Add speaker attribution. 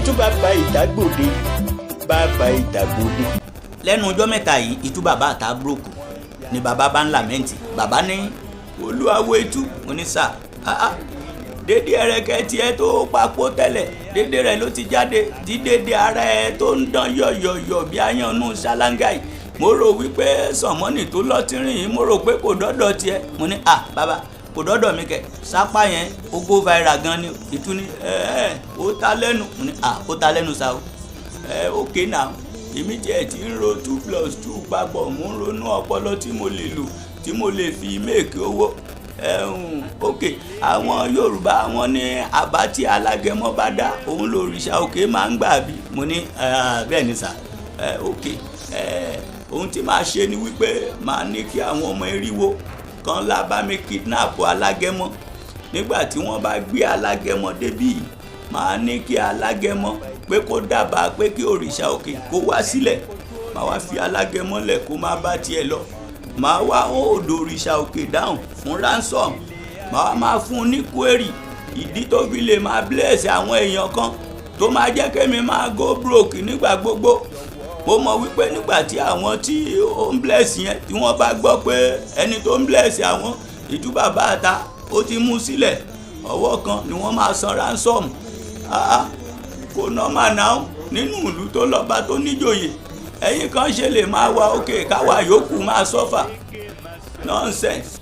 Speaker 1: Itú bàbá ìdágbòde, bàbá ìdàgbòde.
Speaker 2: Lẹ́nu ọjọ́ 3 yìí, Itú bàbá àta broke ni bàbá bá ń lament. Bàbá ní, "Olúwawo Itú." Mo ní, "Sà." "Ah ah, dédé ẹrẹ̀kẹ́ tiẹ̀ tó papò tẹ́lẹ̀, dédé rẹ̀ ló ti jáde, tí dédé ara ẹ tó ń dán yọ̀yọ̀yọ̀ bí ayannu ṣáláńgá yìí. Mo rò wípé sọ̀mọ́nì tó lọ́tìrìn yìí, mo rò pé kò dọ́dọ̀ tiẹ̀." Mo ní, "À bàbá, kò dọ́dọ̀ mi kẹ̀, sápá yẹn ó go viral gan ni." Itú ní, "Ẹ ẹ, ó ta lẹ́nu." Mo ní, "À, ó ta lẹ́nu sa o. Ẹ ok now, èmi jẹ́ ti ń ro 2 + 2 papọ̀, mo ń ronú ọpọlọ tí mo lè lò, tí mo lè fi make owó ẹ̀hún. Ok, àwọn Yorùbá, wọn ní àbá tí alágẹmọ bá dá, òun lòrìṣà òkè máa ń gbà bí." Mo ní, "Bẹ́ẹ̀ ni sà. Ok, ohun tí màá ṣe ni wípé màá ní kí àwọn ọmọ eriwo kan lá bá mi kidnap alágẹmọ. Nígbà tí wọ́n bá gbé alágẹmọ débí yìí, màá ní kí alágẹmọ pé kó dábàá pé kí òrìṣà òkè kó wá sílẹ̀. Màá wá fi alágẹmọ lẹ̀ kó má bá tiẹ̀ lọ. Màá wá hold òrìṣà òkè dáhùn fún ransom. Màá wá máa fún un ní query ìdí tó fi lè máa bless àwọn èèyàn kan, tó máa jẹ́ kémi máa go broke nígbà gbogbo. Mo mọ̀ wípé nígbà tí àwọn tí ó ń bless yẹn, tí wọ́n bá gbọ́ pé ẹni tó ń bless àwọn, Ìtú bàbá àta, ó ti mú sílẹ̀, ọwọ́ kan ni wọ́n máa san ransom. Ah, kò normal náà. Nínú ìlú tó lọ́ba, tó níjòyè, ẹ̀yin kan ṣe lè máa wà òkè, káwa yòókù máa suffer? Nonsense."